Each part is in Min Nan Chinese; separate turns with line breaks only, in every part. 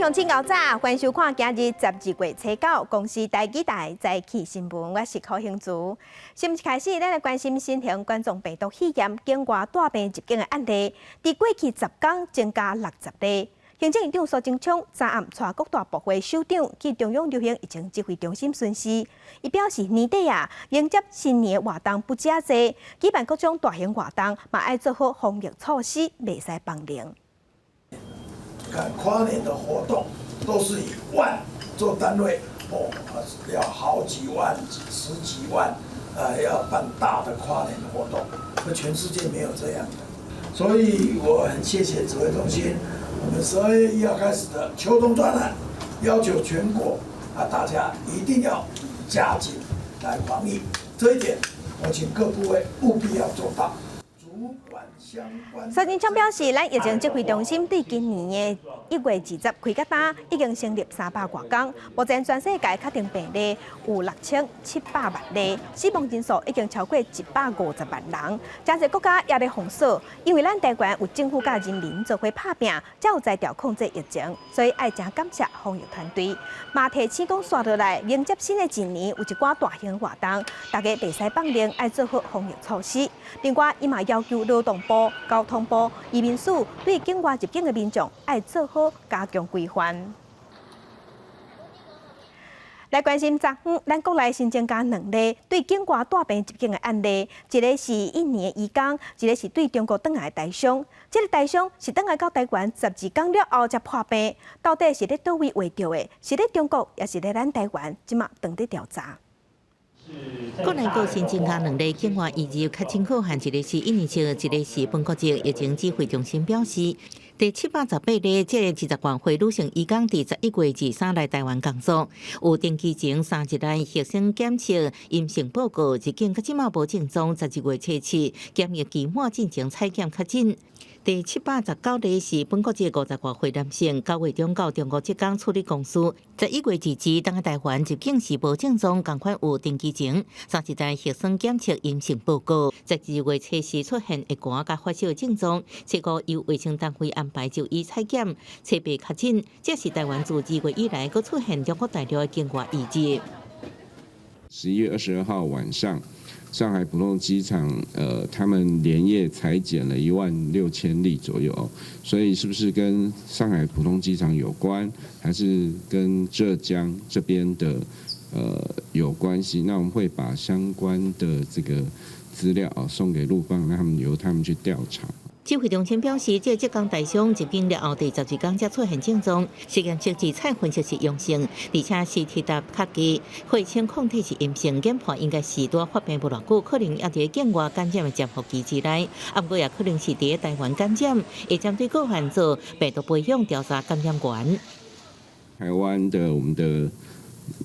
鄉親𠢕早，歡迎收看今日12月初9公視台語台早起新聞，我是柯興珠。新聞開始，咱來關心新型冠狀病毒肺炎境外帶病入境的案例，佇過去10工增加60例。行政院長蘇貞昌昨暗帶各大部會首長去中央流行疫情指揮中心巡視，伊表示年底啊，迎接新年的活動不遮濟，舉辦各種大型活動嘛愛做好防疫措施，袂使放任。
看跨年的活動都是以萬做單位，哦，要好幾萬、十幾萬，要辦大的跨年活動，那全世界沒有這樣的，所以我很謝謝指揮中心。我們12月1號開始的秋冬專案，要求全國啊，大家一定要加緊來防疫，這一點我請各部會務必要做到。
蘇貞昌表示，咱疫情指揮中心對今年的1月20開到今，已經成立300外工。目前全世界確定病例有6700萬例，死亡人數已經超過150萬人。誠濟國家也咧封鎖，因為咱台灣有政府佮人民做伙拍拚，才有才調控制疫情，所以愛誠感謝防疫團隊。嘛提醒講，紲落來迎接新的一年，有一寡大型活動，大家袂使放任，愛做好防疫措施。另外，伊嘛要求勞動部、交通部、移民署對境外入境的民眾愛做好加強規範。來關心昨昏，咱國內新增加兩例對境外帶病入境的案例，一个是印尼的移工，一个是對中國轉來的台商。這个台商是轉來到台灣12工了後才破病，到底是佇佗位穢著的？是佇中國，抑是佇咱台灣？這馬正佇調查。
國內閣新增加兩例境外移入確診個案，一个是印尼籍，一个是本國籍。疫情指揮中心表示，第718例，這個20外歲女性移工，佇11月23來台灣工作，有登機前3日內核酸檢測陰性報告，入境到這馬無症狀，12月初7檢疫期滿進前採檢確診。第719例是本國籍50外歲男性，9月中到中國浙江處理公事，11月22轉來台灣入境時無症狀，仝款有登機前3日內核酸檢測陰性報告，12月初4出現會寒佮發燒症狀，初五由衛生單位安排就醫採檢，初八確診，這是台灣自2月以來閣出現中國大陸的境外移入。
11月22號晚上，上海浦東機場，他們連夜採檢了1萬6千例左右，所以是不是跟上海浦東機場有關，還是跟浙江這邊的有關係？那我們會把相關的這個資料啊送給陸方，讓他們由他們去調查。
指揮中心表示，這浙江台商入境了後，第12工才出現症狀，實驗室自採分析是陽性，而且 CT 值較低，血清抗體是陰性，研判應該是拄發病無偌久，可能猶佇境外感染的潛伏期之內，啊，毋過也可能是佇台灣感染，會針對個案做病毒培養調查感染源。
台灣的我們的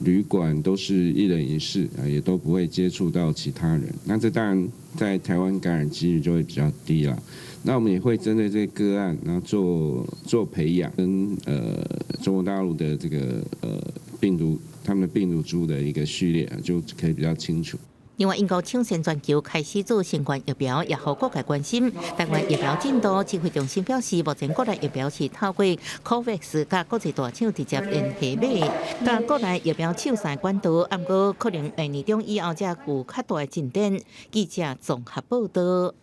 旅館都是一人一室啊，也都不會接觸到其他人。那這當然在台灣感染幾率就會比較低啦。那我們也會針對這個個案，然後做做培養，跟中國大陸的這個病毒，他們的病毒株的一個序列，就可以比較清楚。
另外，英國搶先全球開始做新冠疫苗，也予各界關心。台灣疫苗進度，指揮中心表示，目前國內疫苗是透過 COVAX 佮國際大廠直接聯繫買，佮國內疫苗搶線管道，毋過可能明年中以後才有較大的進展。記者綜合報道。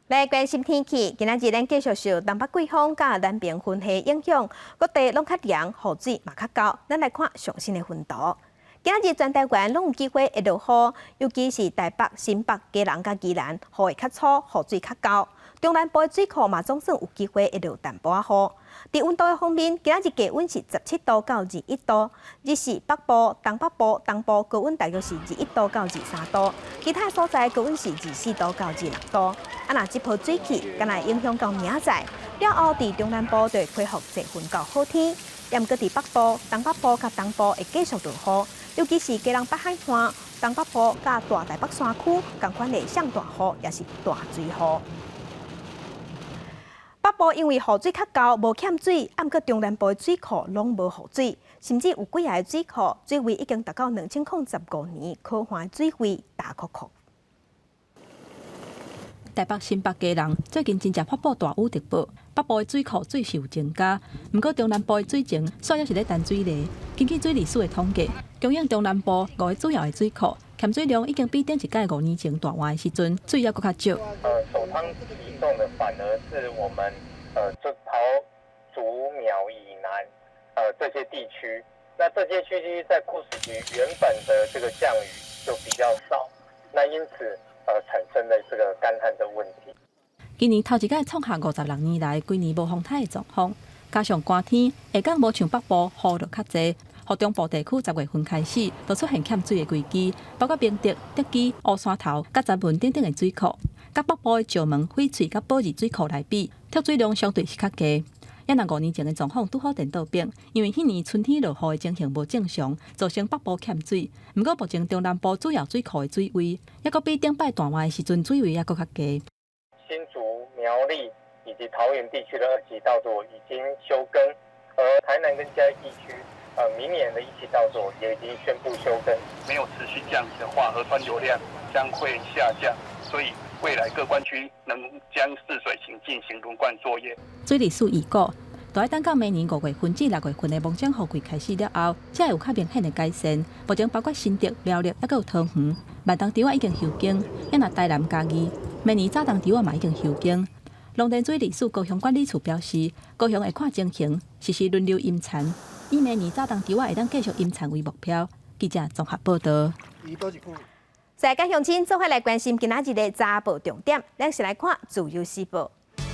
來關心天氣，今仔日咱繼續受東北季風佮南爿雲系影響，各地攏較涼，雨水嘛較厚。咱來看上新的雲圖。今仔日全台灣攏有機會會落雨，尤其是台北、新北、基隆佮宜蘭，雨會較粗，雨水較厚。中南部的水庫嘛總算有機會會落淡薄仔雨。佇溫度的方面，今仔日低溫是17度到21度，日時北部、東北部、東部高溫大約是21度到23度，其他所在高溫是24度到26度。啊，若這波水汽，敢若會影響到明仔載，了後佇中南部就會恢復濟雲到好天，毋過佇北部、東北部佮東部會繼續落雨，尤其是基隆北海岸、東北部佮大台北山區，仝款會上大雨，抑是大水雨。北部因為雨水較厚，無欠水，毋過中南部的水庫攏無雨水，甚至有幾个水庫水位已經達到2015年可旱水位焦涸涸。
台北、新北、基隆最近真正發布大雨特報，北北部的水庫水是有增加，毋過中南部的水情煞猶是咧陳水螺。根據水利署的統計，供應中南部五个主要的水庫，欠水量已經比頂一屆5年前大旱的時陣水猶閣較少。
首當其衝的反而是我們這桃竹苗以南這些地區。那這些區域在過時期原本的這個降雨就比較少，那因此產生了這個乾旱的問題。
今年頭一擺創下56年來規年無風颱的狀況，加上寒天下降無像北部雨落較濟，予中部地區10月份開始就出現欠水的危機，包括明德、竹崎、烏山頭、佮三文等等的水庫，佮北部的石門、翡翠佮寶二水庫來比，蓄水量相對是較低。猶若5年前的狀況拄好顛倒反，因為彼年春天落雨的情形無正常，造成北部欠水。毋過目前中南部主要水庫的水位，猶閣比頂擺大旱的時陣水位猶閣較低。
新竹、苗栗以及桃園地區的二期稻作已經休耕，而台南跟嘉義地區，明年的一期稻作也已經宣布休耕。
沒有持續降雨的話，河川流量將會下降，所以未來各灌區能將適水情進行輪灌作業。
水利署預估，著愛等到明年5月份至6月份的蒙頂雨季開始了後，才會有較明顯的改善。目前包括新竹、苗栗，猶閣有桃園、萬東稻仔已經休耕，猶若台南、嘉義，明年早冬稻仔嘛已經休耕。農田水利署高雄管理處表示，高雄會看情形，實施輪流淹田，以明年早冬稻仔會當繼續淹田為目標。記者綜合報道。
在甲鄉親做伙來關心今仔日的早報重點，咱先來看《自由時報》。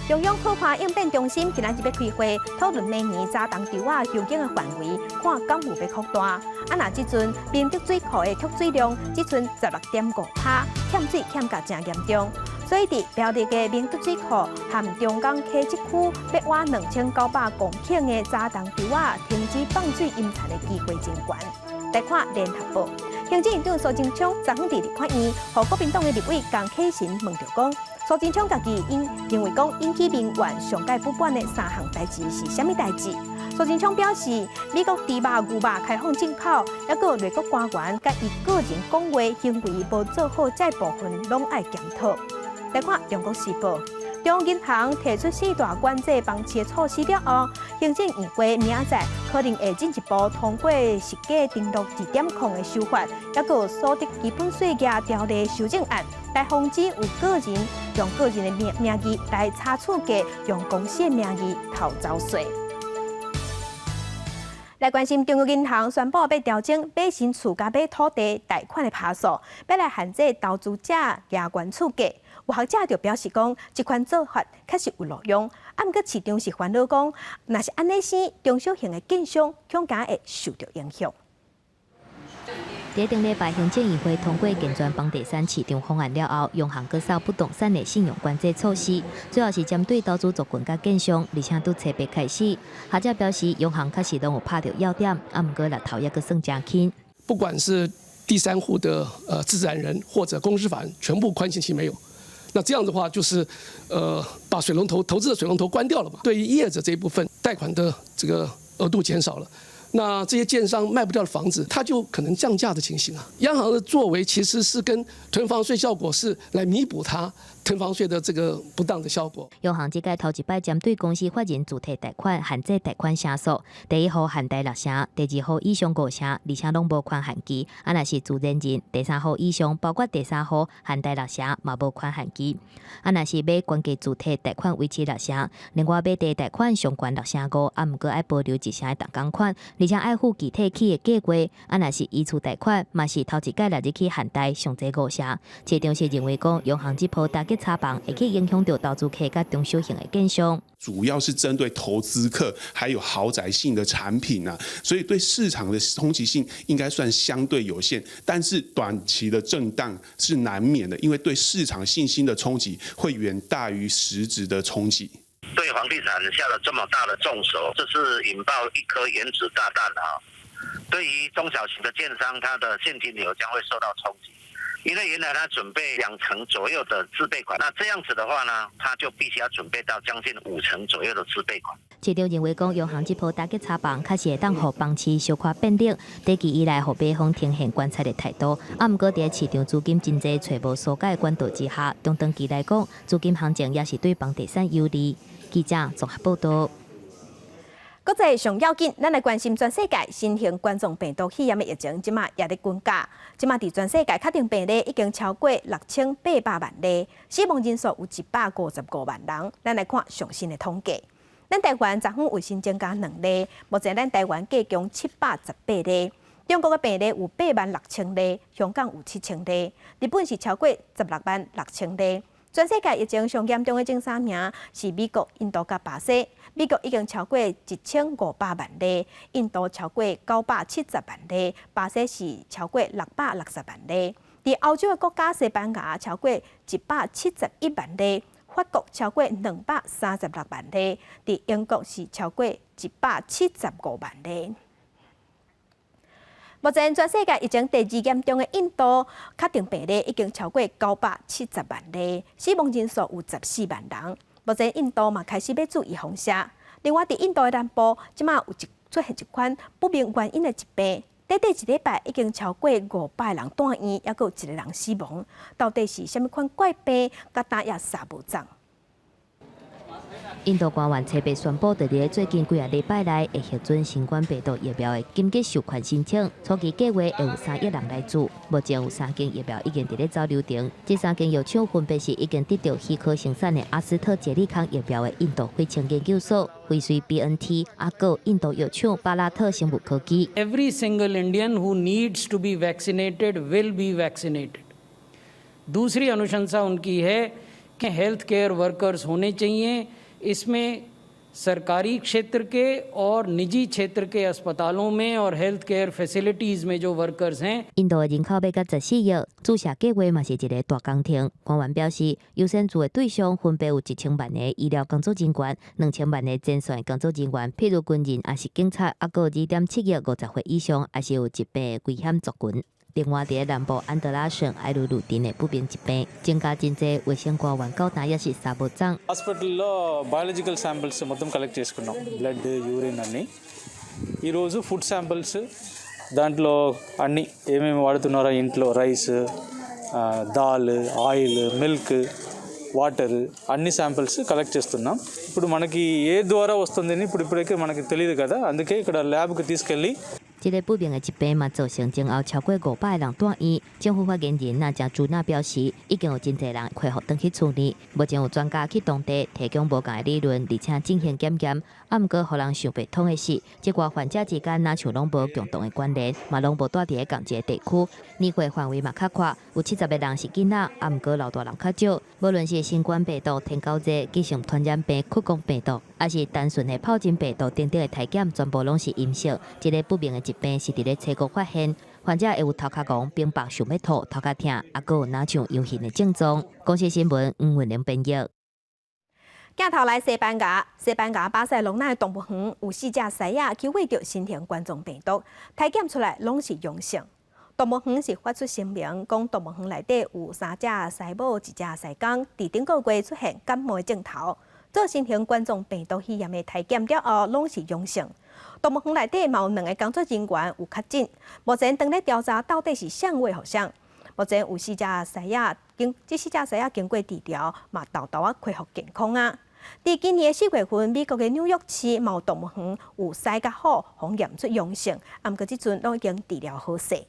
中央普華應變中心今仔日欲開會討論明年早冬稻仔休耕的範圍，看敢有欲擴大。啊，若這陣明德水庫的蓄水量只賰16.5%，欠水欠甲誠嚴重。所以佇苗栗的明德水庫和中港溪這區，欲挖2900公頃的早冬稻仔停止放水淹田的機會真懸。來看聯合報，行政院長蘇貞昌昨昏佇立法院，予國民黨的立委江啟臣問著講，蘇貞昌家己因認為講引起民怨上蓋不滿的三項代誌是啥物代誌？蘇貞昌表示，美國豬肉、牛肉開放進口，猶閣有內閣官員佮伊個人講話行為無做好，這部分攏愛檢討。來看《中國時報》，中央銀行提出四大管制房市的措施了後，行政院會明仔載可能會進一步通過實價登錄2.0的修法，猶閣有所得基本稅額條例修正案，來防止有個人用個人的名義來炒厝價，用公司的名義偷走稅。來關心中央銀行宣布欲調整買新厝佮買土地貸款的趴數，欲來限制投資者額懸厝價。有學者就表示講，這款做法確實有路用。啊，毋過市場是煩惱講，若是按呢生，中小型的建商恐驚會受著影響。
佇頂禮拜行政院會通過健全房地產市場方案了後，央行閣掃不動產的信用管制措施，主要是針對投資族群佮建商，而且對冊八開始。學者表示，央行確實攏有拍著要點，啊，毋過獵頭猶閣算誠輕。
不管是第三戶的自然人或者公司法人，全部寬限期沒有。那這樣的話，就是把水龍頭投資的水龍頭關掉了嘛。對於業者這一部分貸款的這個額度減少了。那這些建商賣不掉的房子，它就可能降價的情形啊。央行的作為其實是跟囤房稅效果是來彌補它囤房稅的這個不當的效果。
央行這屆頭一擺針對公司法人自提貸款限制貸款成數，第一戶限貸6成，第二戶以上5成，而且攏無寬限期。啊，若是自然人，第三戶以上，包括第三戶限貸6成，嘛無寬限期。啊，若是買懸價自提貸款維持6成，另外買地貸款上懸6成5，啊，毋過愛保留1成的動工款，而且愛付具體起的計劃。啊，若是移厝貸款，嘛是頭一擺納入去限貸上濟5成。市場是認為講，央行這波打擊炒房，會去影響著投資客佮中小型的建商。
主要是針對投資客，還有豪宅性的產品啊，所以對市場的衝擊性應該算相對有限。但是短期的震盪是難免的，因為對市場信心的衝擊會遠大於實質的衝擊。
對房地產下了這麼大的重手，這是引爆一顆原子炸彈啊！對於中小型的建商，它的現金流將會受到衝擊。因為原來他準備2成左右的自備款，那這樣子的話呢，他就必須要準備到將近5成左右的自備款。
市場認為講，央行這波打擊炒房，確實會當予房市小可變冷，短期以來予買方呈現觀察的態度。啊，毋過佇市場資金真濟揣無疏解管道之下，中長期來講，資金行情也是對房地產有利。記者綜合報道。
國際上要緊，咱來關心全世界新型冠狀病毒肺炎的疫情，這馬也咧滾價。這馬佇全世界確定病例已經超過6800萬例，死亡人數有155萬人。咱來看上新的統計，咱台灣昨昏有新增加兩例，目前咱台灣計共718例。中國的病例有8萬6千例，香港有7000例，日本是超過16萬6千例。全世界疫情上嚴重的前三名是美國、印度佮巴西。美國已經超過1500萬例，印度超過970萬例，巴西是超過660萬例。佇歐洲的國家西班牙超過171萬例，法國超過236萬例，佇英國是超過175萬例。目前全世界疫情第二嚴重的印度，確定病例已經超過970萬例，死亡人數有14萬人。目前印度嘛開始欲注預防射。另外，佇印度的南部，這馬有一出現一款不明原因的疾病，短短一禮拜已經超過500人住院，猶閣有一個人死亡。到底是啥物款怪病？佮今也查無鏘。
印度官員初步宣布，佇咧最近幾个禮拜內會核准新冠病毒疫苗的緊急授權申請。初期計劃會有3億人來注，目前有三間疫苗已經佇咧走流程。這三間藥廠分別是已經得著許可生產的阿斯特捷利康疫苗的印度費城研究所、輝瑞 BNT，啊閣印度藥廠巴拉特生物科技。
Every single Indian who needs to be vaccinated will be vaccinated. दूसरी अनुशंसा उनकी है कि health care workers होने चाहिए। इसमें सरकारी क्षेत्र के और निजी क्षेत्र के अस्पतालों में और health care facilities में जो वर्कर्स हैं。
印度的人口欲共14億，注射計劃嘛是一个大工程。官員表示，優先注的對象分別有1000萬个醫療工作人員、2000萬个前線工作人員，譬如軍人、抑是警察，抑閣有2.7億50歲以上，抑是有疾病的危險族群。另外，佇南部安德拉省埃魯魯鎮的不明疾病，增加真濟衛生官員到今也是查無鏘。
హాస్పిటల్లో బయాలజికల్ శాంపిల్స్ మొత్తం కలెక్ట్ చేసుకున్నాం, బ్లడ్, యూరిన్ అన్నీ. ఈరోజు ఫుడ్ శాంపిల్స్, దాంట్లో అన్నీ ఏమేమి వాడుతున్నారో ఇంట్లో, rice, dal, oil, milk, water, అన్ని శాంపిల్స్ కలెక్ట్ చేస్తున్నాం. ఇప్పుడు మనకి ఏ ద్వారా వస్తుందని ఇప్పుడు ఇప్పటికే మనకి తెలియదు కదా, అందుకే ఇక్కడ ల్యాబ్కి తీసుకెళ్ళి
這个不明的疾病嘛，造成前後超過500個人住院。政府發言人那加朱納表示，已經有真濟人恢復轉去厝內。目前有專家去當地提供無仝的理論，而且進行檢驗。啊，毋過予人想袂通的是，這寡患者之間若像攏無共同的關聯，嘛攏無蹛佇咧仝一個地區，年歲範圍嘛較闊，有70個人是囡仔，啊，毋過老大人較少。無論是新冠病毒、天狗熱、急性傳染病、屈光病毒，抑是單純的疱疹病毒等等的體檢，全部攏是陰性。這个不明的疾病是佇咧初步發現，患者會有頭殼戇、冰白、想欲吐、頭殼疼，抑閣有若像陽性的症狀。公視新聞黃文玲編譯。
鏡頭來西班牙，西班牙巴塞隆納的動物園有四隻獅仔去餵著新型冠狀病毒，體檢出來攏是陽性。動物園是發出聲明，講動物園內底有三隻獅母、一隻獅公，佇頂個月出現感冒的症頭，做新型冠狀病毒肺炎的體檢了後，攏是陽性。動物園內底嘛有兩个工作人員有確診，目前正咧調查到底是啥餵予啥。目前有四隻獅仔經，這四隻獅仔經過治療，嘛沓沓仔恢復健康啊。佇今年4月份，美國的紐約市嘛有動物園有獅佮虎，予驗出陽性，啊，毋過這陣攏已經治療好勢。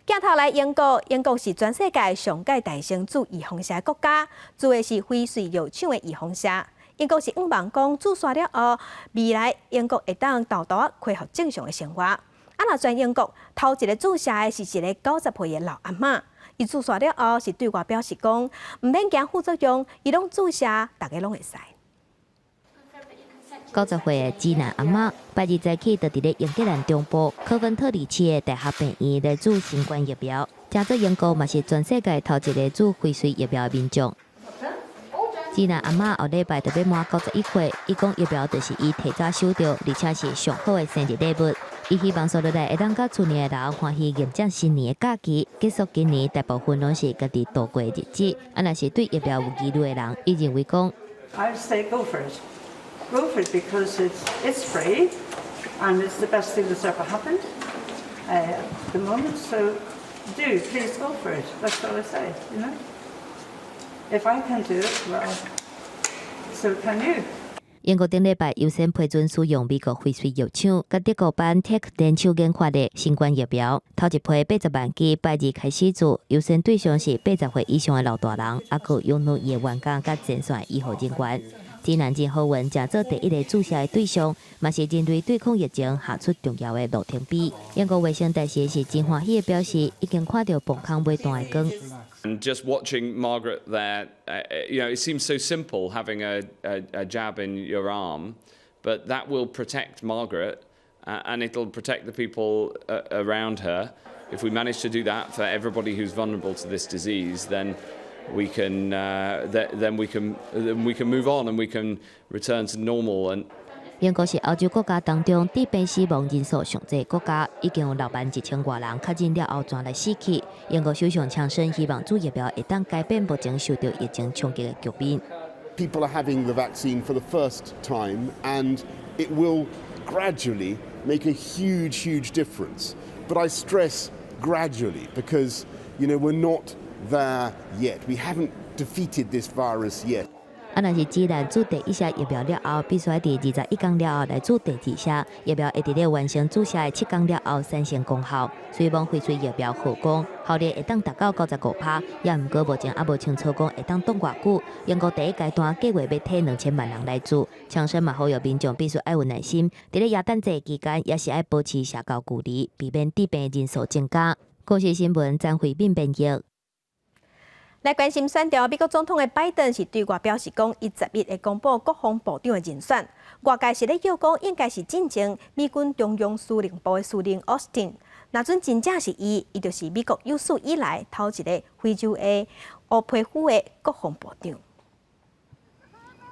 鏡頭來英國，英國是全世界上蓋大聲注預防射的國家，注的是輝瑞藥廠的預防射。英國是向望講注射了後，未來英國會當沓沓仔恢復正常的生活。啊，若全英國頭一个注射的是一个90歲的老阿嬤，伊注射了後是對外表示講，毋免驚副作用，伊攏注射，逐家攏會使。
90歲的濟南阿嬤，拜二早起就佇咧英格蘭中部科芬特里市的大學病院來注新冠疫苗。這做英國嘛是全世界頭一个注輝瑞疫苗的民眾。濟南阿嬤後禮拜就欲滿91歲，伊講疫苗就是伊提早收著，而且是上好的生日禮物。伊希望紲落來會當佮厝內的人歡喜迎接新年的假期，結束今年大部分攏是家己度過的日子。啊，若是對疫苗有疑慮的人，伊認為講
I say go for it. Go for it because it's free and it's the best thing that's ever happened at the moment. So do, please go for it. That's all I say. If I can do it, well, So can you.
英國頂禮拜優先批准使用美國輝瑞藥廠佮德國 BioNTech 聯手研發的新冠疫苗，頭一批80萬劑，拜二開始注，優先對象是80歲以上的老大人，猶閣有養老院員工佮前線醫護人員。指南真好運，成做第一个注射的對象，嘛是人類對抗疫情下出重要的里程碑。英國衛生大臣是真歡喜的表示，已經看著磅空尾段的光。
And just watching Margaret there, it seems so simple having a jab in your arm, but that will protect Margaret and it'll protect the people around her. If we manage to do that for everybody who's vulnerable to this disease, then we can, th then we can then we can move on and we can return to normal. And
英國是歐洲國家當中致病死亡人數上濟國家，已經有6萬1千外人確診了後，傳來死去。英國首相強生希望注疫苗會當改變目前受著疫情衝擊的局面。
People are having the vaccine for the first time, and it will gradually make a huge, huge difference. But I stress gradually because we're not there yet. We haven't defeated this virus yet.
啊，若是只能注第一劑疫苗了後，必須佇21天了後來注第二劑疫苗，會佇咧完成注射的7天了後產生功效。雖罔輝瑞疫苗號講效力會當達到95%，也毋過目前猶無清楚講會當擋偌久。英國第一階段計劃欲提2000萬人來注，強生嘛呼籲民眾必須愛有耐心，佇咧耶誕節期間也是愛保持社交距離，避免致病人數增加。公視新聞張慧敏編譯。
來關心選調，美國總統的拜登是對外表示講，伊11會公布國防部長的人選。外界是咧臆講，應該是進前美軍中央司令部的司令奧斯汀。若準真正是伊，伊就是美國有史以來頭一个非洲裔烏皮膚的國防部長。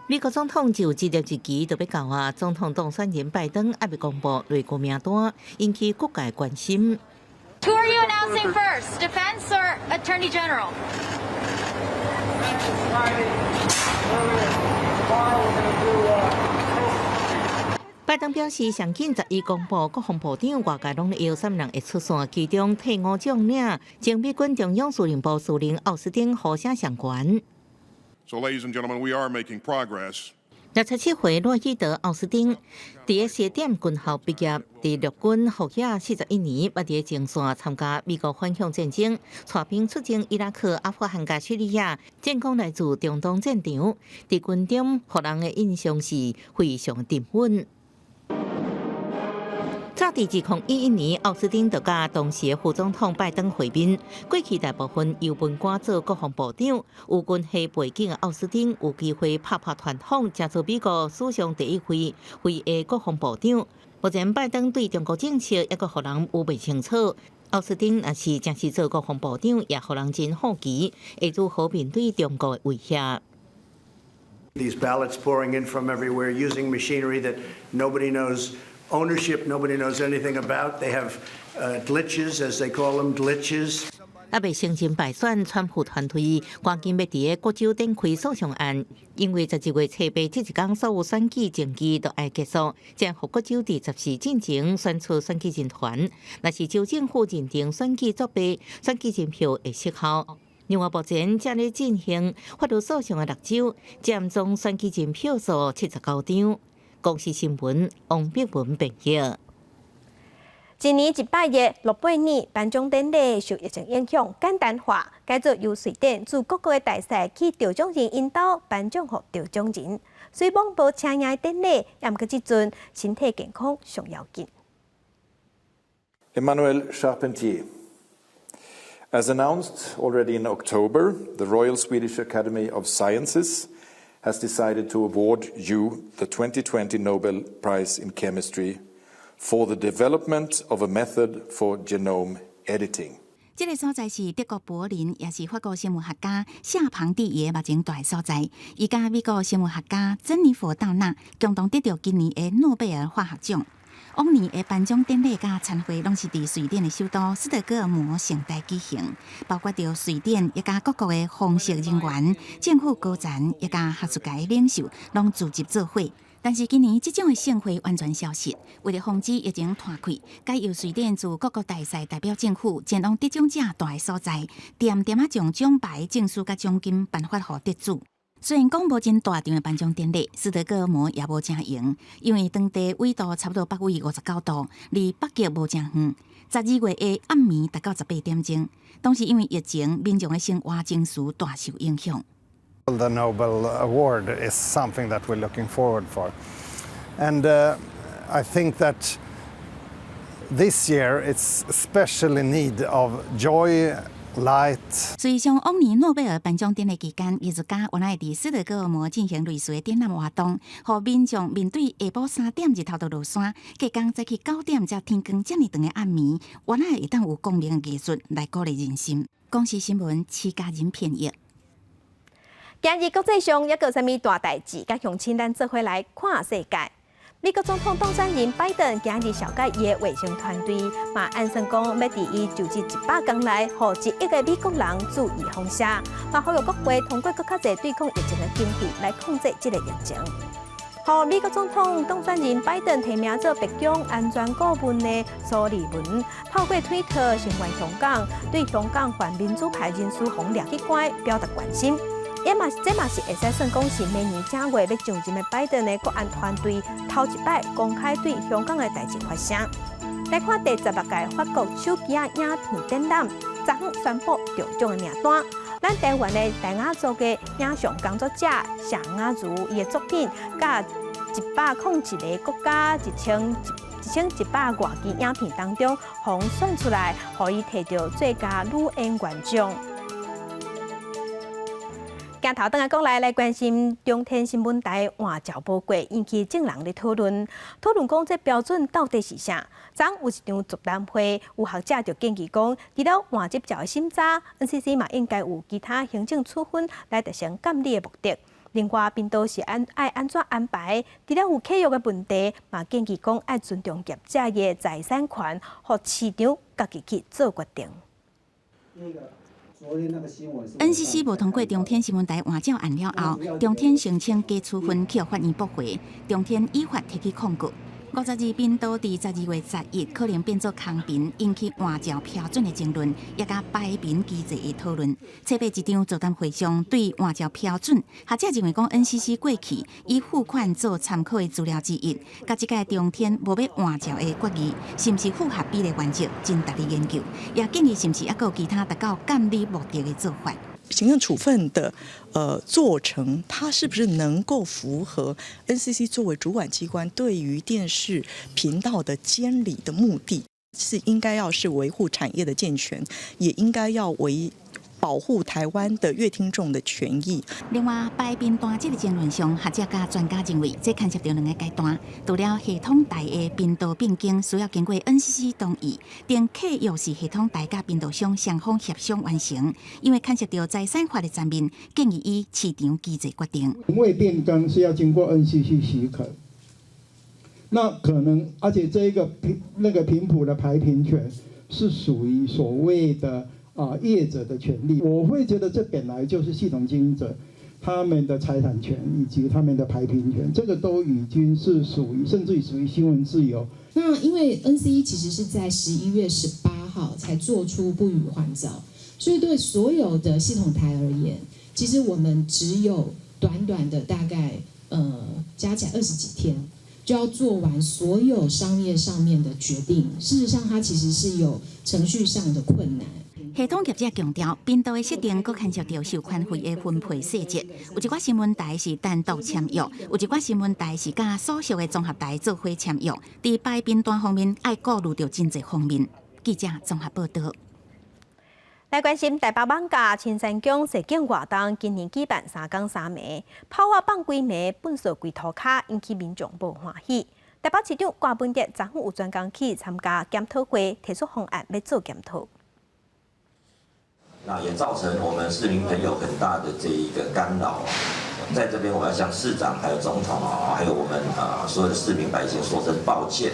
美國總統就職日期就欲到啊，總統當選人拜登猶未公布內閣名單，引起各界關心。
Who are you announcing first, defense or attorney general?
拜登表示，上緊11公布國防部長，外界攏咧臆啥物人會出線，其中退伍將領、前美軍中央司令部司令奧斯汀呼聲上懸。
So, ladies and gentlemen, we are making progress.
67歲洛伊德奧斯汀佇个西點軍校畢業，佇陸軍服役41年，捌佇个前線參加美國反恐戰爭，帶兵出征伊拉克、阿富汗佮敘利亞，戰功來自中東戰場。佇軍中，予人的印象是非常沉穩。早佇2011年，奧斯汀就佮當時的副總統拜登會面。過去大部分由文官做國防部長，有軍系背景的奧斯汀有機會拍破傳統，成做美國史上第一位非裔國防部長。目前拜登對中國政策猶閣予人有袂清楚。奧斯汀若是正式做國防部長，也予人真好奇，會如何面對中國的威脅。
These ballots pouring in from everywhere using machinery that nobody knows ownership, nobody knows anything about. They have glitches, as they call them, glitches.
猶未承認敗選，川普團隊趕緊欲佇个各州展開訴訟案，因為11月初8這一工所有選舉程序都愛結束，將予各州佇14進前選出選舉人團。若是州政府認定選舉作弊，選舉人票會失效。另外，目前正咧進行法律訴訟的六州，佔總選舉人票數79張。公視新聞王碧文編譯。
一年一擺的諾貝爾頒獎典禮受疫情影響簡單化，改做由瑞典駐各國的大使去得獎人𪜶兜頒獎予得獎人。雖罔無請贏的典禮，也毋過這陣身體健康上要緊。
Emmanuelle Charpentier. As announced already in October, the Royal Swedish Academy of Sciences has decided to award you the 2020 Nobel Prize in Chemistry for the development of a method for genome editing.
這个所在是德國柏林，也是法國生物學家夏龐蒂伊目前蹛的所在。伊佮美國生物學家珍妮佛道納共同得著今年的諾貝爾化學獎。往年的頒獎典禮佮餐會攏是佇瑞典的首都斯德哥爾摩盛大舉行，包括著瑞典以及各國的皇室人員、政府高層以及學術界領袖攏聚集做伙。但是今年這種的盛會完全消失，為著防止疫情湠開，改由瑞典駐各國大使代表政府前往得獎者蹛的所在，恬恬仔將獎牌、證書佮獎金頒發予得主。雖然講無真大場的頒獎典禮，斯德哥爾摩也無誠閒，因為當地緯度差不多北緯59度，離北極無誠遠。12月的暗暝達到18點鐘，當時因為疫情，民眾的生活情緒大受影響。
The Nobel Award is something that we're looking forward for, and I think that this year it's especially need of joy, light.
事實上，往年諾貝爾頒獎典禮期間，藝術家原來佇斯德哥爾摩進行類似的展覽活動，予民眾面對下晡3點日頭就落山，隔工早起9點才天光遮爾長的暗暝，原來會當有光明的藝術來鼓勵人心。公視新聞，徐家仁編譯。
今日國際上猶閣有啥物大代誌，佮鄉親咱做伙來看世界。美國總統當選人拜登今日紹介伊的衛生團隊，嘛按算講欲佇伊就職100工內，予1億个美國人注預防射，嘛呼籲國會通過閣較濟對抗疫情的經費來控制這个疫情。予美國總統當選人拜登提名做白宮安全顧問的蘇利文，透過推特聲援香港，對香港泛民主派人士予掠去關表達關心。也嘛，這嘛是會使算講是明年正月欲上任的拜登的國安團隊頭一擺公開對香港的代誌發聲。來看第16屆法國手機仔影片展覽，昨昏宣布得獎的名單。咱台灣的泰雅族的影像工作者謝雅如伊的作品，佮101個國家1100外支影片當中，予選出來，予伊提著最佳女演員獎。鏡頭轉來國內來關心中天新聞台換照無過，引起眾人咧討論。討論講這標準到底是啥？昨昏有一場座談會，有學者就建議講，除了換執照的審查，NCC 嘛應該有其他行政處分來達成監理的目的。另外，頻道是按愛按怎安排？除了有契約的問題，嘛建議講愛尊重業者的財產權，予市場家己去做決定。
NCC 無通過中天新聞台換照案了後，中天申請假處分去法院駁回，中天依法提起抗告。52頻道佇12月11可能變做空頻，引起換照標準的爭論，也佮排頻機制的討論。初八一場座談會上對換照標準，學者認為講 NCC 過去以付款做參考的資料之一，佮這屆中天無欲換照的決議，是毋是符合比例原則，真值得研究。也建議是毋是猶閣有其他達到監理目的的做法。
行政處分的做成，它是不是能夠符合 NCC 作為主管機關對於電視頻道的監理的目的？是應該要是維護產業的健全，也應該要維保護台灣的閱聽眾的權益。
另外，排頻段這个爭論上，學者佮專家認為，這牽涉著兩个階段。除了系統台的頻道變更需要經過 NCC 同意，定契約是系統台佮頻道商雙方協商完成。因為牽涉著財產法的層面，建議以市場機制決定。
頻位變更是要經過 NCC 許可，那可能而且這一個頻那個頻譜的排頻權是屬於所謂的業者的權利，我會覺得這本來就是系統經營者他們的財產權以及他們的排頻權，這個都已經是屬於甚至於屬於新聞自由。
那因為 NCC 其實是在11月18號才做出不予換照，所以對所有的系統台而言，其實我們只有短短的大概加起來20幾天，就要做完所有商業上面的決定。事實上，它其實是有程序上的困難。
系統業者強調，頻道的設定閣牽涉著授權費的分配細節。有一寡新聞台是單獨簽約，有一寡新聞台是佮所屬的綜合台做伙簽約。佇排頻段方面，愛顧慮著真濟方面。記者綜合報導。
來關心台北艋舺青山宮踅景活動，今年舉辦3工3暝，炮仔放規暝，糞掃規塗跤，引起民眾無歡喜。台北市長柯文哲昨昏有專工去參加檢討會，提出方案欲做檢討。
那也造成我們市民朋友很大的這一個干擾，在這邊我要向市長、還有總統啊，還有我們啊所有的市民百姓說聲抱歉。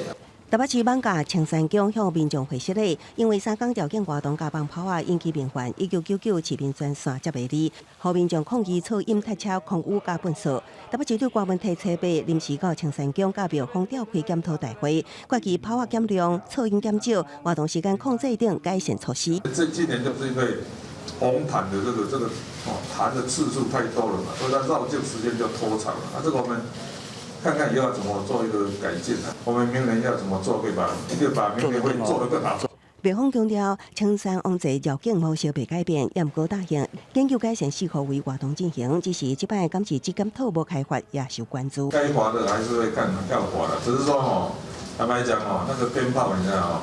台北市艋舺青山宮向民眾回釋禮，因為三工吊景活動佮放炮仔引起民怨，1999市民專線接袂離，予民眾抗議噪音、塞車、空污佮糞掃。台北市長柯文哲初八臨時到青山宮佮廟方召開檢討大會，決議炮仔減量、噪音減少、活動時間控制等改善措施。
這今年就是因為
紅毯的這個哦彈的次數太多了嘛，所以它繞境時間就拖長了。啊，這個我們看看以後怎麼做一個改進啊。我們明年要怎麼做，可以把明年會做得更好。
白方強調，青山王座繞境模式袂改變，也毋過答應研究改善四箍圍活動進行，只是這擺敢是資金套無開發也受關注。
該罰的還是會看要罰的，只是說哦，坦白講哦，那個鞭炮你知道哦，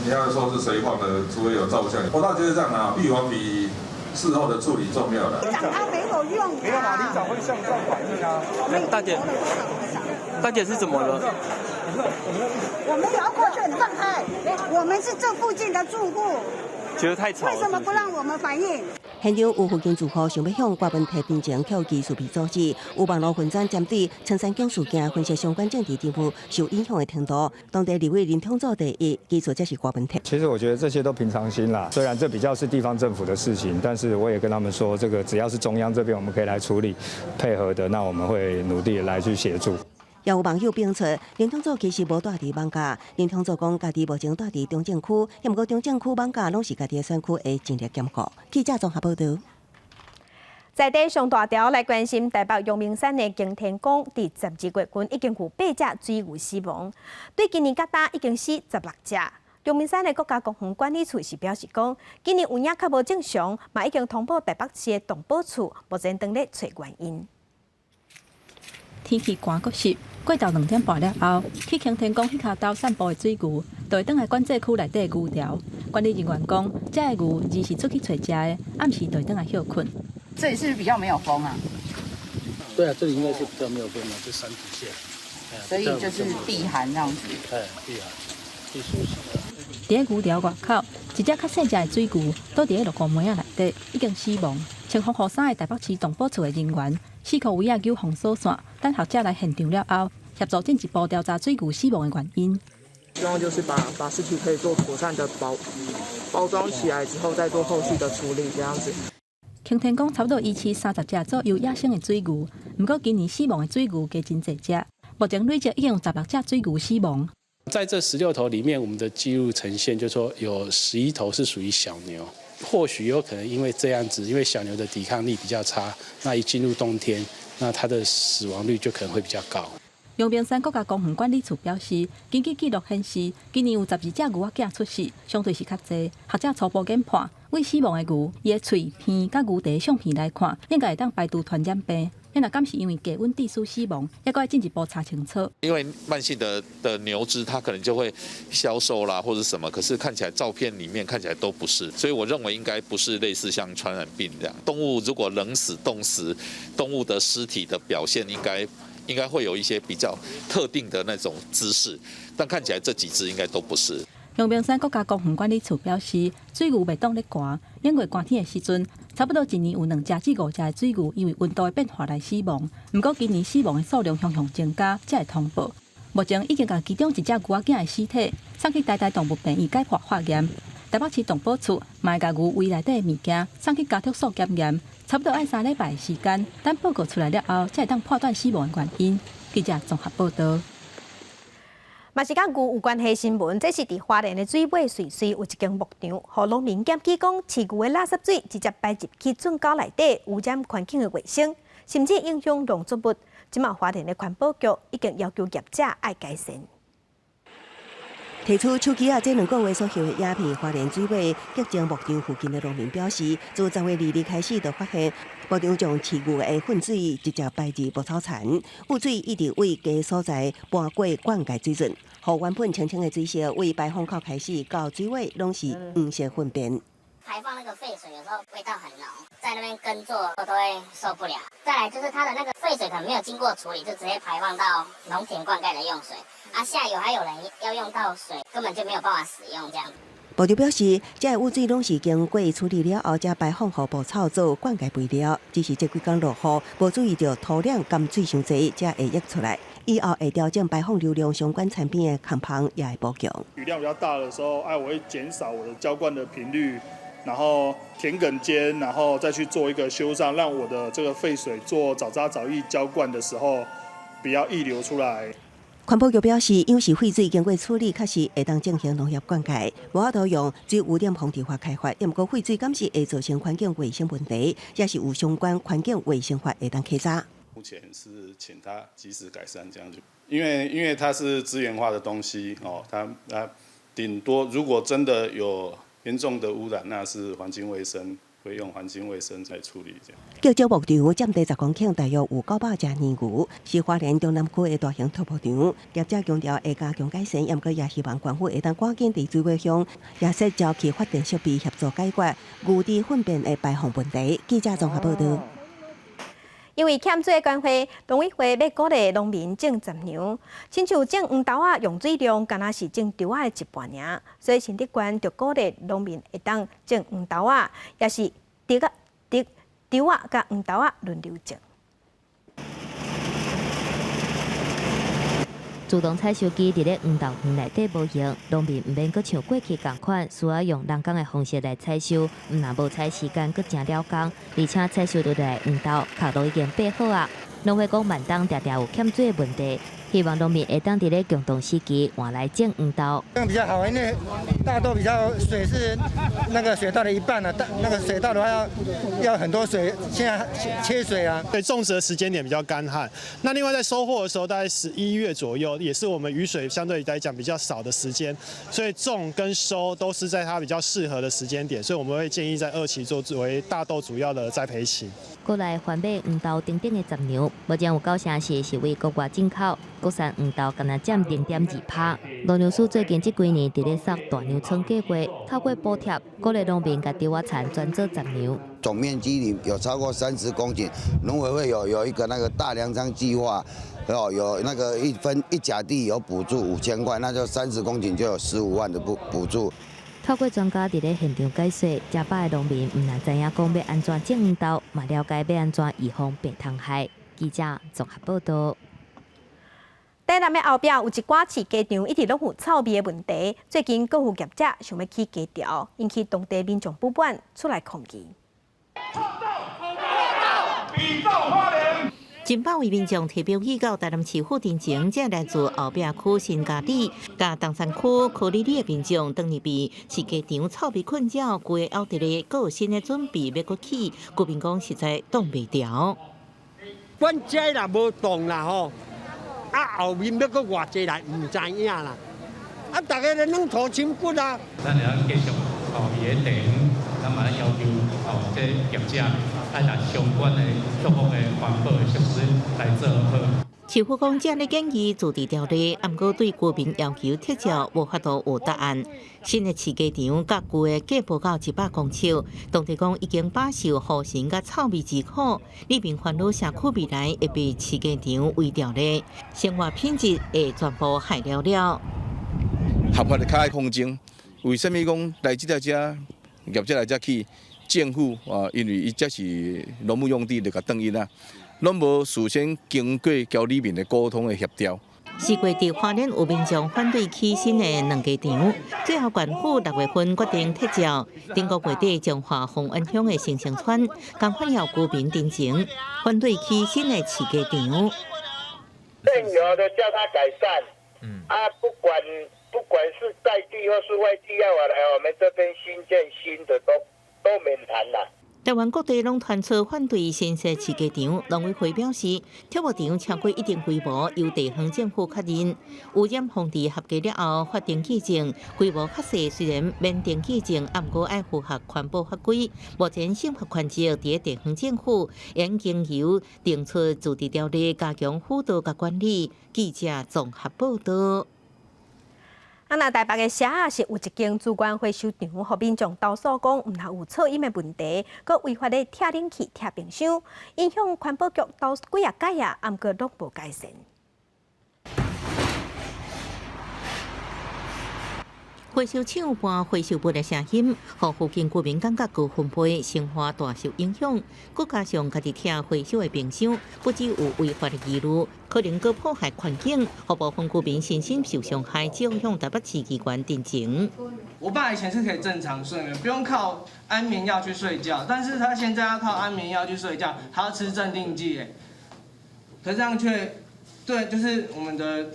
你要說是誰放的，除非有照相。我倒覺得這樣啊，預防比事後的處理重要的。
講他沒有用。
沒有啦，里長會向上反映啊。
大姐，大姐是怎麼了？
我們要過去，你放開。我們是這附近的住戶，
覺得太吵。
為什麼不讓我們反映？
現場有附近住戶想欲向郭文提陳情，扣技術被阻止。有網路粉專針對青山宮事件分析相關政治人物受影響的程度。當地立委林昶佐第一，技術這是郭文提。
其實我覺得這些都平常心啦。雖然這比較是地方政府的事情，但是我也跟他們說，這個只要是中央這邊我們可以來處理配合的，那我們會努力來去協助。
也有網友評出，林昶佐其實無蹛佇艋舺。林昶佐講，家己目前蹛佇中正區，毋過中正區艋舺攏是家己的選區，會盡力兼顧。記者綜合報導。
在地上大條來關心台北陽明山的擎天崗，佇12月份已經有八隻水牛死亡，對今年到今已經死16隻。陽明山的國家公園管理處是表示講，今年有影較無正常，嘛已經通報台北市的動保處，目前正咧揣原因。
天氣寒閣濕，過晝2點半了後，去擎天崗彼跤兜散步的水牛，就會轉來管制區內底牛牢。管理人員講，這个牛二是出去揣食的，暗時就會轉來歇睏。
這裡是不是比較沒有風啊？
對啊，這裡應該是比較沒有風啊，這山底下。
所以就是避寒這樣子。
哎，避寒，避暑濕。
佇咧牛牢外口，一隻較細隻的水牛，倒佇咧落雨門仔內底，已經死亡。穿防護衫的台北市動保處的人員，四箍圍仔揪封鎖線，等學者來現場了後，協助進一步調查水牛死亡的原因。
希望就是把屍體可以做妥善的包裝起來之後，再做後續的處理，這樣子。
擎天崗差不多維持30隻左右野生的水牛，毋過今年死亡的水牛加真濟隻，目前累計已經有16隻水牛死亡。
在這16頭裡面，我們的記錄呈現，就是說有11頭是屬於小牛，或許有可能因為這樣子，因為小牛的抵抗力比較差，那一進入冬天，那它的死亡率就可能會比較高。
陽明山國家公園管理處表示，根據記錄顯示，今年有12隻牛仔囝出世，相對是較濟。學者初步研判，對死亡的牛，伊的喙、鼻佮牛蹄相片來看，應該會當排除傳染病。那若敢是因為低溫致死死亡，猶閣愛進一步查清楚。
因為慢性的牛隻，它可能就會消瘦啦，或者什麼。可是看起來照片裡面看起來都不是，所以我認為應該不是類似像傳染病這樣。動物如果冷死、凍死，動物的屍體的表現應該會有一些比較特定的那種姿勢，但看起來這幾隻應該都不是。
陽明山國家公園管理處表示，水牛袂擋咧寒，因為寒天的時陣，差不多一年有2隻至5隻的水牛因為溫度的變化來死亡。毋過今年死亡的數量向向增加，才會通報。目前已經共其中一隻牛仔囝的屍體送去台大動物病院解剖化驗。台北市動保處嘛會共牛胃內底的物件送去家畜所檢驗，差不多愛3禮拜的時間，等報告出來了後，才會當判斷死亡的原因。記者綜合報導。
嘛是佮牛有關係新聞，這是佇花蓮的水尾瑞穗有一間牧場，予農民檢舉講，飼牛的垃圾水直接排入去圳溝內底，污染環境的衛生，甚至影響農作物。這馬花蓮的環保局已經要求業者愛改善。
提出手機仔這2個月所翕的影片，花蓮水尾激情牧場附近的農民表示，自10月2日開始就發現牧場將飼牛的糞水直接排入牧草田，污水一直對該所在搬過灌溉水圳，予原本清清的水色，對排放口開始到水尾攏是黃色糞便。
排放那個廢水有時候味道很濃，在那邊耕作都會受不了。再來就是它的那個廢水可能沒有經過處理，就直接排放到農田灌溉的用水。啊，下游還有人要用到水，根本就沒有辦法使用這樣。
牧場表示，這个污水攏是經過處理了後，才排放予牧草做灌溉肥料。只是這幾工落雨，無注意著土壤含水傷濟，才會溢出來。以後會調整排放流量，相關產品的控芳也會補強。
雨量比較大的時候，哎，我會減少我的澆灌的頻率，然後田埂間，然後再去做一個修繕，讓我的這個廢水做沼渣沼液澆灌的時候，不要溢流出來。
環保局表示，養殖廢水經過處理，確實會當進行農業灌溉，無法度用水污染防治法開罰。毋過廢水敢是會造成環境衛生問題，也是有相關環境衛生法會當稽查。
目前是請他及時改善，這樣子，因為它是資源化的東西哦，它頂多如果真的有嚴重的污染，那是環境衛生會用環境衛生來處理。這樣。
轎石牧場佔地10公頃，大約有900隻奶牛，是花蓮中南區的大型畜牧場。業者強調會加強改善，毋過也希望縣府會當趕緊佇水尾鄉也設沼氣發電設備協助解決牛豬糞便的排放問題。記者綜合報道。
因為欠水的關係，農委會欲鼓勵農民種雜糧，親像種黃豆仔用水量，敢若是種稻仔的一半爾，所以新竹縣就鼓勵農民會當種黃豆仔，抑是竹仔、竹稻仔佮黃豆仔輪流種。
自動採收機佇咧黃豆園內底無閒，農民毋免閣像過去仝款，需要用人工的方式來採收，毋但無採時間，閣誠了工，而且採收落來的黃豆殼都已經掰好矣。農會講慢冬定定有欠水的問題，希望農民會當佇咧強凍時期換來種黃豆。
這樣比較好，因為大豆比較水是那個水稻的一半了，大那個水稻的話要很多水，現在缺水啊。
對，種植的時間點比較乾旱，那另外在收穫的時候，大概11月左右，也是我們雨水相對來講比較少的時間，所以種跟收都是在它比較適合的時間點，所以我們會建議在二期做作為大豆主要的栽培期。
過來番麥、黃豆等等的雜糧，目前有九成四是為國外進口，國產黃豆干焦佔0.2%。農糧署最近這幾年佇咧掃大糧倉計劃，透過補貼鼓勵農民共稻仔田轉做雜糧。
總面積裡有超過30公頃，農委會有一個那個大糧倉計劃，哦，有那個一分一甲地有補助5000塊，那就30公頃就有15萬的補助。
透過專家佇咧現場解說，遮飽的農民毋但知影講欲按怎種黃豆，嘛了解欲按怎預防病蟲害。記者綜合報道。
台南的後壁有一寡飼雞場，一直攏有臭味的問題。最近，閣有業者想欲起雞牢，引起當地民眾不滿，出來抗議。
近百位民眾提標去到台南市府陳情，這來自後壁區新家里、佮東山區柯里里的民眾，當日被飼雞場臭味困擾，規个漚佇咧，閣有新的準備欲閣起，居民講實在擋袂牢。
阮這若無動啦吼，啊後面欲閣偌濟來，毋知影啦。啊，逐家咧軟塗深骨啊。
咱會當繼續哦，伊个地方，咱嘛要求哦，這業者愛共相關的各方的環保的設施來做好。
市府講，這樣的建議自治條例，毋過對居民要求撤照，無法度有答案。新的飼雞場佮舊的隔無到100公尺，當地講已經飽受呼塵佮臭味之苦，里面煩惱社區未來會被飼雞場圍著咧，生活品質會全部害了了。
合法的較愛抗爭，為啥物講來這條遮業者來遮起，政府啊，因為伊這是農牧用地，就共斷伊啦，攏無事先經過交里面的溝通的協調。
四月佇花蓮有民眾反對起新的兩雞場，最後縣府6月份決定撤照。頂個月底，彰化豐原鄉的新生村，共款有居民陳情，反對起新的飼雞場。
現有的叫他改善，啊，不管是在地或是外地要來我們這邊新建新的都免談啦。
台灣各地攏傳出反對新設飼雞場，農委會表示，畜牧場超過一定規模，由地方政府確認。污染防治合格了後，發登記證，規模較細，雖然免登記證，毋過愛符合環保法規。目前審核權責佇地方政府，應經由定出自治條例，加強輔導佮管理。記者綜合報道。
啊，若台北的社仔是有一間資源回收場，予民眾投訴講，毋但有噪音的問題，閣違法咧拆冷氣、拆冰箱，影響環保局投訴幾仔擺啊，毋過攏無改善。
回收廠搬回收物的聲音，予附近居民感覺高分貝，生活大受影響。閣加上家己拆回收的冰箱，不只有違法的疑慮，可能閣破壞環境，予部分居民身心受傷害，只好向台北市機關陳情。
我爸以前是可以正常睡眠，不用靠安眠藥去睡覺，但是他現在要靠安眠藥去睡覺，還要吃鎮定劑，可是這樣卻對，就是我們的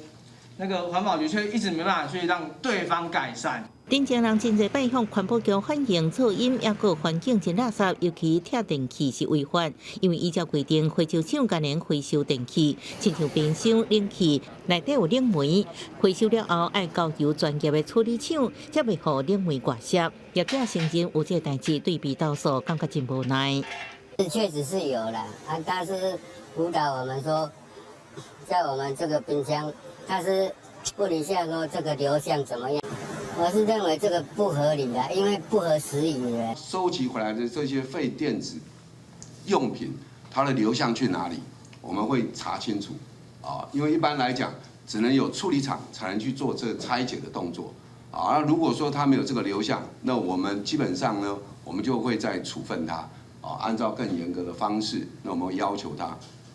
那個環保局卻一直沒辦法去讓對方改善。
頂前人真濟擺向環保局反映噪音，抑閣環境真垃圾，尤其拆電器是違法。因為依照規定，回收廠干焦回收電器，親像冰箱、冷氣內底有冷媒，回收了後愛交由專業的處理廠，才袂予冷媒外泄。業者承認有這個代誌，對被投訴感覺真無奈。
確實是有啦，啊，但是輔導我們說，在我們這個冰箱，他是問一下說這個流向怎麼樣。我是認為這個不合理的，因為不合時宜的。
收集回來的這些廢電子用品，它的流向去哪裡？我們會查清楚。啊，因為一般來講，只能有處理廠才能去做這個拆解的動作。啊，那如果說它沒有這個流向，那我們基本上呢，我們就會再處分它。啊，按照更嚴格的方式，那我們會要求他。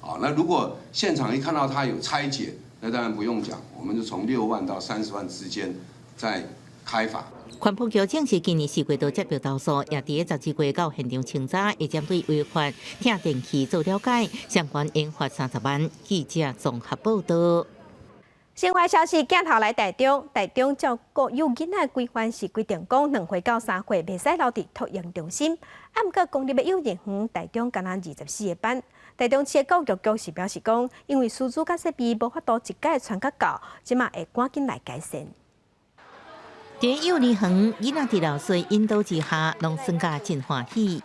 啊，那如果現場一看到它有拆解，那當然不用講，我們就從6萬到30萬之間再開罰。
環保局證實，今年4月就接到投訴，也佇12月到現場清查，會針對違法拆電器做了解，相關應罰30萬。記者綜合報道。
新聞消息鏡頭來台中，台中照顧幼囡仔規範是規定講，2歲到3歲袂使留佇托嬰中心。啊，毋過公立的幼兒園台中干焦24個班。台中市的教育局是表示講，因為師資佮設備無法度一擺傳甲夠，這馬會趕緊來改善。
佇幼兒園，囡仔佇老師引導之下，攏耍甲真歡喜。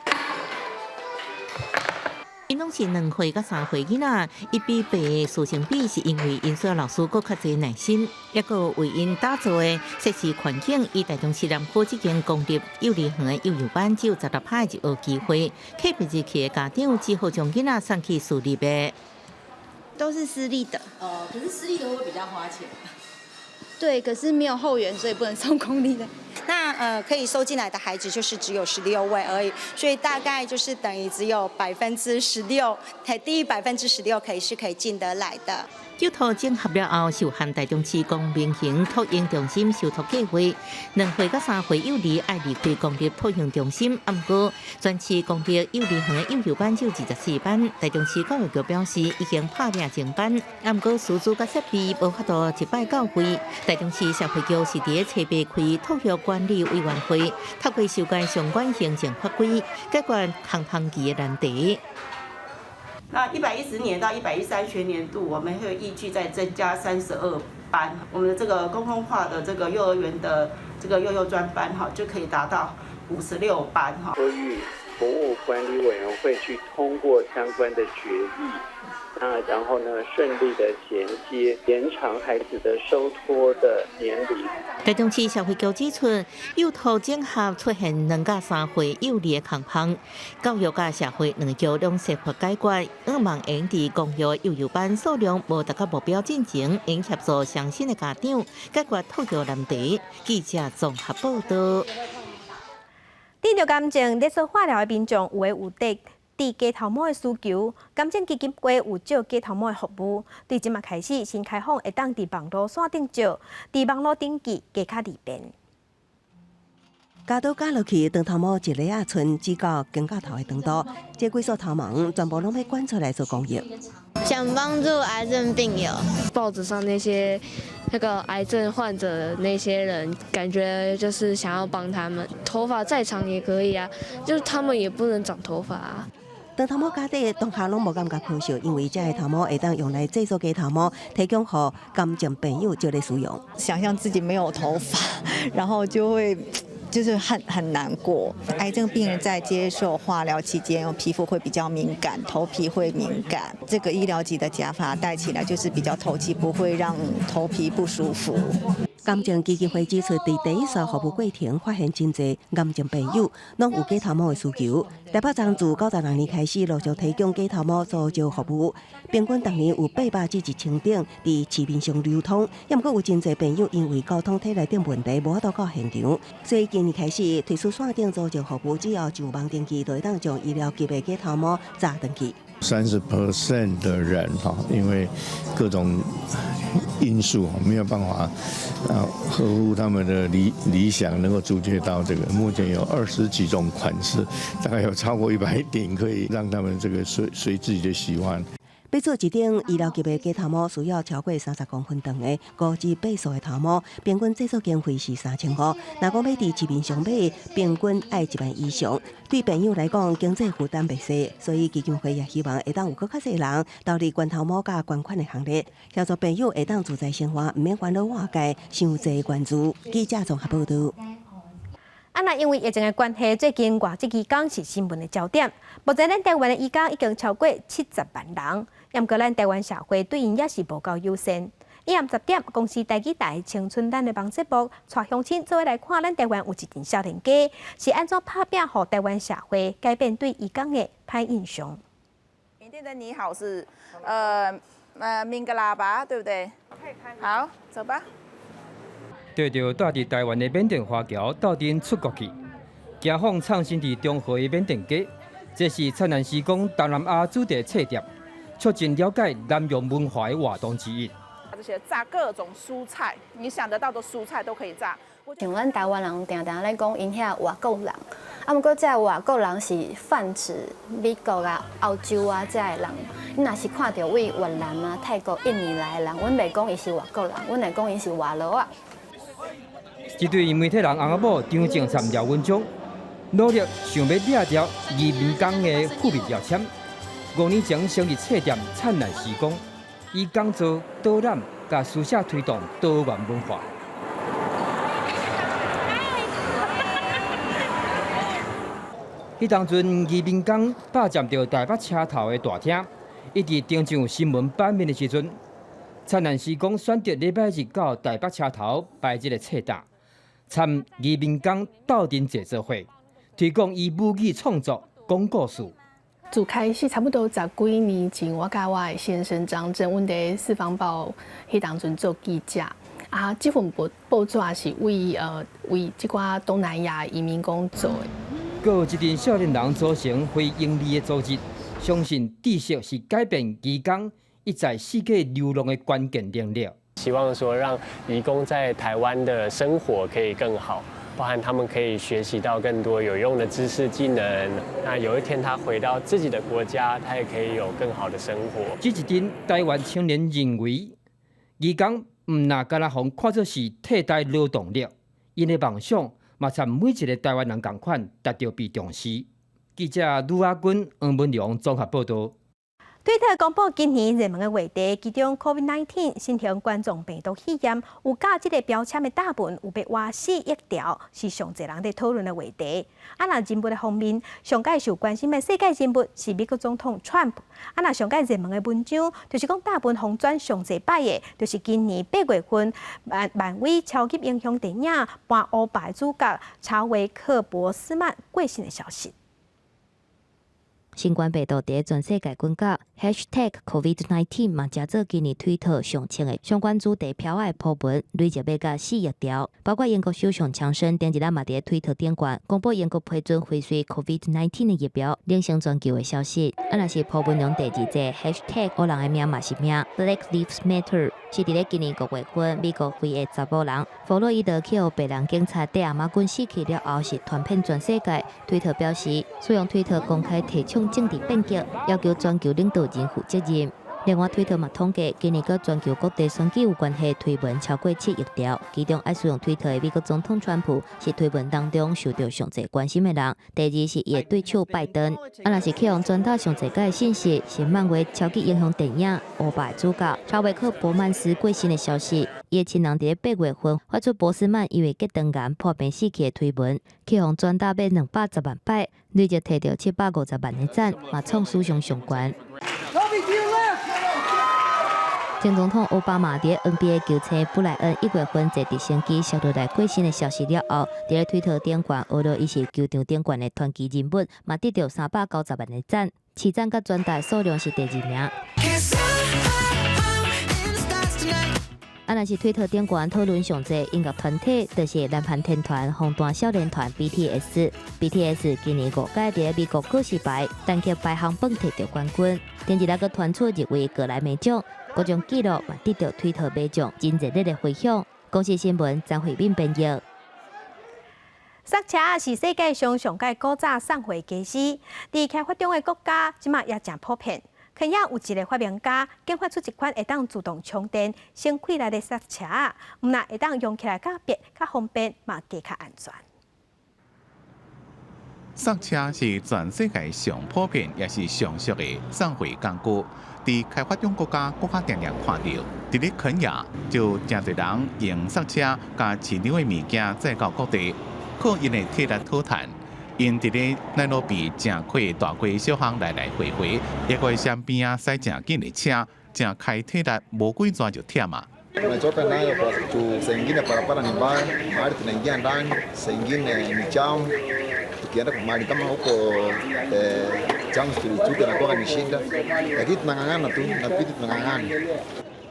𪜶攏是2歲佮3歲囡仔，1比8的師生比，是因為𪜶需要老師閣較濟耐心，抑閣為𪜶打造的設施環境。以台中市南埔這間公立幼兒園的幼幼班，只有16趴的入學機會，客袂入去的家長只好將囡仔送去私立的。
都是私立的。
哦，可是私立的會不會比較花錢？
對，可是沒有後援，所以不能送公立的。
那可以收進來的孩子就是只有16位而已，所以大概就是等於只有16%，低於16%可以進得來的。
幼托整合了後，受限台中市公民型托嬰中心受託計劃，2歲佮3歲幼兒愛離開公立托嬰中心。毋過，全市公立幼兒園的幼幼班只有24班。台中市教育局表示，已經拍拚增班，毋過師資佮設備無法度一擺到位。台中市社會局是佇咧初八開托育管理委員會，透過修改相關行政法規，解決空窗期的難題。
那110年到113學年度，我們會預計再增加32班，我們的這個公共化的這個幼兒園的這個幼幼專班哈，就可以達到56班哈。
托育服務管理委員會去通過相關的決議，那然後呢，順利的銜接，延長孩子的收托的年齡。
台中市社會局指出，幼托整合出現2到3歲幼兒的空窗，教育佮社會兩局攏設法解決，向望會佇公幼幼幼班數量無達到目標進前，應協助相關的家長解決托育難題。記者綜合報道。
得著癌症咧做化療的民眾，有的有得治雞頭毛的需求，癌症基金會有借雞頭毛的服務，對這馬開始新開放會當佇網路線頂借，佇網路登記加較利便。
鉸刀鉸落去，長頭毛一厘仔寸至到肩胛頭的長度，這幾束頭毛全部攏欲捐出來做公益。
想幫助癌症病友。
報紙上那些那個癌症患者的那些人，感覺就是想要幫他們。頭髮再長也可以啊，就是他們也不能長頭髮啊。
長頭毛家底當下攏無感覺可惜，因為這个頭毛會當用來製作雞頭毛，提供予癌症病友借來使用。
想象自己沒有頭髮，然後就會就是很難過。癌症病人在接受化療期間，皮膚會比較敏感，頭皮會敏感。這個醫療級的假髮戴起來就是比較透氣，不會讓頭皮不舒服。
癌症基金會指出，佇第一線服務過程，發現真濟癌症病友攏有雞頭毛的需求。台北站自96年開始陸續提供雞頭毛租借服務，平均逐年有800至1000頂佇市面上流通。抑毋過有真濟病友因為交通體力等問題，無法度到現場，所以今年開始推出線頂租借服務，只要上網登記，就會當將醫療級的雞頭毛紮轉去。
30% 的人哈，因為各種因素沒有辦法啊，合乎他們的理想，能夠租借到這個。目前有20幾種款式，大概有超過100頂，可以讓他們這個隨隨自己的喜歡。
欲做一頂醫療級的假頭毛，需要超過30公分長的5至8束的頭毛，平均製作經費是3500。若講欲佇市面上買，平均愛1萬以上。對病友來講，經濟負擔袂細，所以基金會也希望會當有閣較濟人投入捐頭毛佮捐款的行列，協助病友會當自在生活，毋免煩惱外界傷濟關注。記者綜合報導。
啊，那因為疫情的關係，最近外籍移工是新聞的焦點。目前咱台灣的移工已經超過70萬人，毋過咱台灣社會對𪜶也是無夠友善。伊暗10點，公視台語台青春咱的網節目，帶鄉親做伙來看咱台灣有一陣少年家，是按怎拍拚予台灣社會改變對移工的歹印象。
緬甸的你好是，မင်္ဂလာပါ，對不對？好，走吧。
綴著蹛佇台灣的緬甸華僑鬥陣出國去，行訪藏身佇中和的緬甸街，這是燦爛時光東南亞主題冊店，促進了解南洋文化的活動之一。
這些炸各種蔬菜，你想得到的蔬菜都可以炸。
像咱台灣人定定咧講，𪜶遐外國人，啊，毋過這个外國人是泛指美國啊、歐洲啊這个人。你若是看著對越南啊、泰國、印尼來的人，阮袂講伊是外國人，阮會講伊是外勞仔。
這對媒體人翁仔某張靜參廖文忠，努力想欲掠著移民工的負面標籤。5年前成立冊店燦爛時光，以講座、導覽、佮書寫推動多元文化。彼當陣移民工霸佔著台北車頭的大廳，一直登上新聞版面的時陣，燦爛時光選擇禮拜日到台北車頭擺這个冊檔，參移民工鬥陣坐做伙，推廣以母語創作講故事。
自開始差不多十幾年前，我佮我的先生張正，阮佇四方報彼當陣做記者。啊，這份報紙是為這寡東南亞移民工做的。
閣有一陣少年人組成非營利的組織，相信知識是改變移工一再世界流浪的關鍵能力。
希望說讓移工在台灣的生活可以更好，包含他們可以學習到更多有用的知識技能。那有一天他回到自己的國家，他也可以有更好的生活。
這一陣台灣青年認為，移工毋若干焦予看做是替代勞動力，𪜶的夢想嘛，參每一个台灣人仝款，值著被重視。記者呂亞軍、黃文良綜合報導。
推特公布今年熱門的話題，其中 COVID-19 新型冠狀病毒肺炎有加這个標籤的貼文有欲活4億條，是上濟人佇討論的話題。啊，若人物的方面，上蓋受關心的世界人物是美國總統川普。啊，若上蓋熱門的文章，就是講貼文予轉上濟擺的，就是今年8月份漫威超級英雄電影《扮烏白》主角查維克·博斯曼過身的消息。
新冠病毒佇全世界滾攪，#COVID-19 嘛，成做今年推特上衝的相關主題標仔的鋪文，累積欲到4億條。包括英國首相強生頂一日嘛佇推特頂懸公布英國批准輝瑞 COVID-19 的疫苗領先全球的消息。啊，若是鋪文量第二濟 #黑人的命嘛是命，Black Lives Matter 是佇咧今年5月份美國非裔查某人弗洛伊德去予白人警察綴頷仔棍死去了後，是傳遍全世界。推特表示，使用推特公開提倡政治變革，要求全球領導人負責任。另外，推特嘛統計，今年佮全球各地選舉有關係推文超過7億條，其中愛使用推特的美國總統川普是推文當中受到上濟關心的人。第二是伊的對手拜登。啊，若是去予轉達上濟擺的信息，是漫威超級英雄電影《烏白》主角查維克·博曼斯過身的消息。伊的親人佇咧8月份發出博斯曼因為結腸癌破病死去的推文，去予轉達欲210萬擺，累計摕著750萬的讚，嘛創史上上懸。前總統奧巴馬佇 NBA 球星布萊恩1月份坐直升機摔落來過身的消息了後，佇咧推特頂懸，學著伊是球場頂懸的傳奇人物，嘛得著390萬的讚，起讚佮轉達數量是第二名。啊，若是推特頂懸討論上濟音樂團體，就是南韓天團防彈少年團 BTS。BTS 今年五屆佇咧美國告示牌單曲排行榜摕著冠軍，頂一日閣傳出入圍格萊美獎，各種紀錄嘛得著推特民眾真熱烈的回響。公視新聞張慧敏編譯。
塞車是世界上上蓋古早送貨機師，佇開發中的國家，這馬也誠普遍。肯亞有一个發明家研發出一款會當自動充電、省氣力的剎車，毋但會當用起來較便較方便，嘛加較安全。
剎車是全世界上普遍也是上俗的送貨工具。佇開發中國家，閣較定定看著。佇咧肯亞，就誠濟人用剎車共市場的物件載到各地，靠𪜶的體力討趁。𪜶佇咧奈羅比誠闊的大街小巷來來回回，抑閣會嫌邊仔駛誠緊的車，誠開體力，無幾逝就忝啊。
Tumechoka nayo kwa juu saa ingine barabara ni mbaya, mahali tunaingia ndani, saa ingine ni jam. Tukienda mahali kama huko jam tulichuka inakuwa ni shida, lakini tunang'ang'ana tu, inabidi tunang'ang'ana。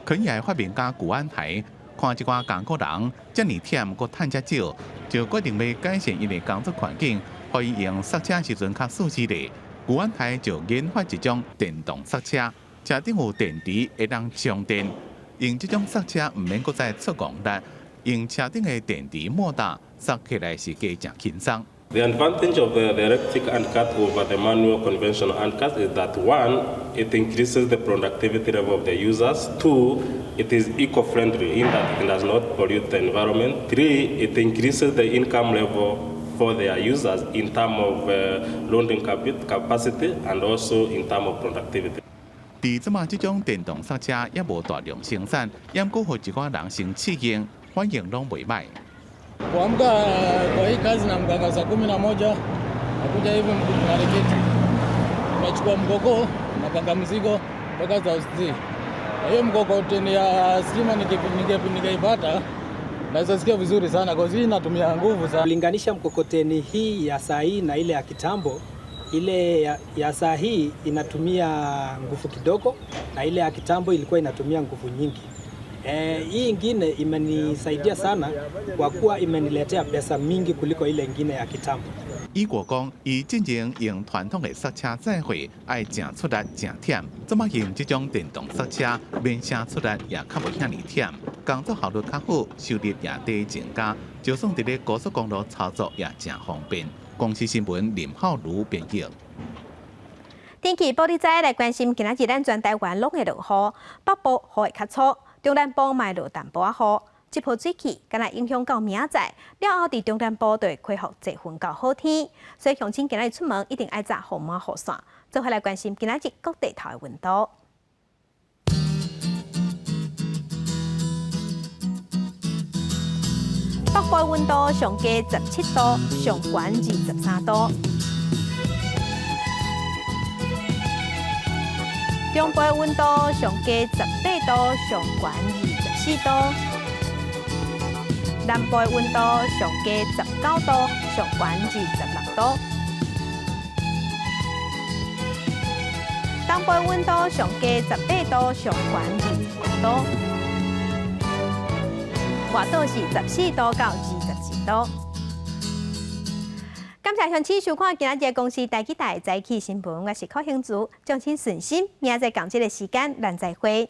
肯亞的發明家古安台看這寡艱苦人遮爾忝，閣趁遮少，就決定欲改善𪜶的工作環境，予𪜶用剎車時陣較舒適咧。古安台就研發一種電動剎車，車頂有電池會當充電，用這種剎車毋免閣再出戇力，用車頂的電池莫達，剎起來是加誠輕鬆。
The advantage of the electric handcart over the manual conventional handcart is that, one, it increases the productivity level of the users. Two, it is eco-friendly in that it does not pollute the environment. Three, it increases the income level for their users in terms of loading capacity and also in terms of productivity.
佇這馬這種電動剎車猶無大量生產，猶閣予一寡人先試用，反應攏袂䆀。
Kuamka kwa hii kazi naamkanga saa 11, nakuja hivi Marikiti, nachukua mkoko, napanga mzigo mpaka South C. Kwa hiyo mkokoteni ya stima nikaipata naweza sikia vizuri sana kwa sababu natumia nguvu sana.
Linganisha mkokoteni hii ya saa hii na ile ya kitambo, ile ya saa hii inatumia nguvu kidogo na ile ya kitambo ilikuwa inatumia nguvu nyingi. Hii ingine imenisaidia sana kwa kuwa imeniletea pesa mingi kuliko ile ingine ya kitambo.
伊國講，伊進前用傳統的剎車載貨，愛誠出力誠忝，這馬用這種電動剎車，免啥出力也較無遐爾忝，工作效率較好，收入也佇增加，就算佇咧高速公路操作也誠方便。公視新聞林浩如編譯。
天氣報你知來關心，今仔日咱全台灣攏會落雨，北部雨會較粗，中南部嘛會落淡薄仔雨。這波水汽敢若影響到明仔載，了後佇中南部就會恢復濟雲到好天，所以鄉親今仔日出門一定愛紮雨帽雨傘。做伙來關心今仔日各地頭的溫度。北部溫度上低17度，上懸23度。中部溫度上低18度，上懸24度。南部溫度上低19度，上懸26度。東部溫度上低18度，上懸25度。外島是14度到22度。感謝鄉親收看今仔日公視台語台早起新聞，我是柯興竹，祝請順心，明仔載仝這个時間，咱再會。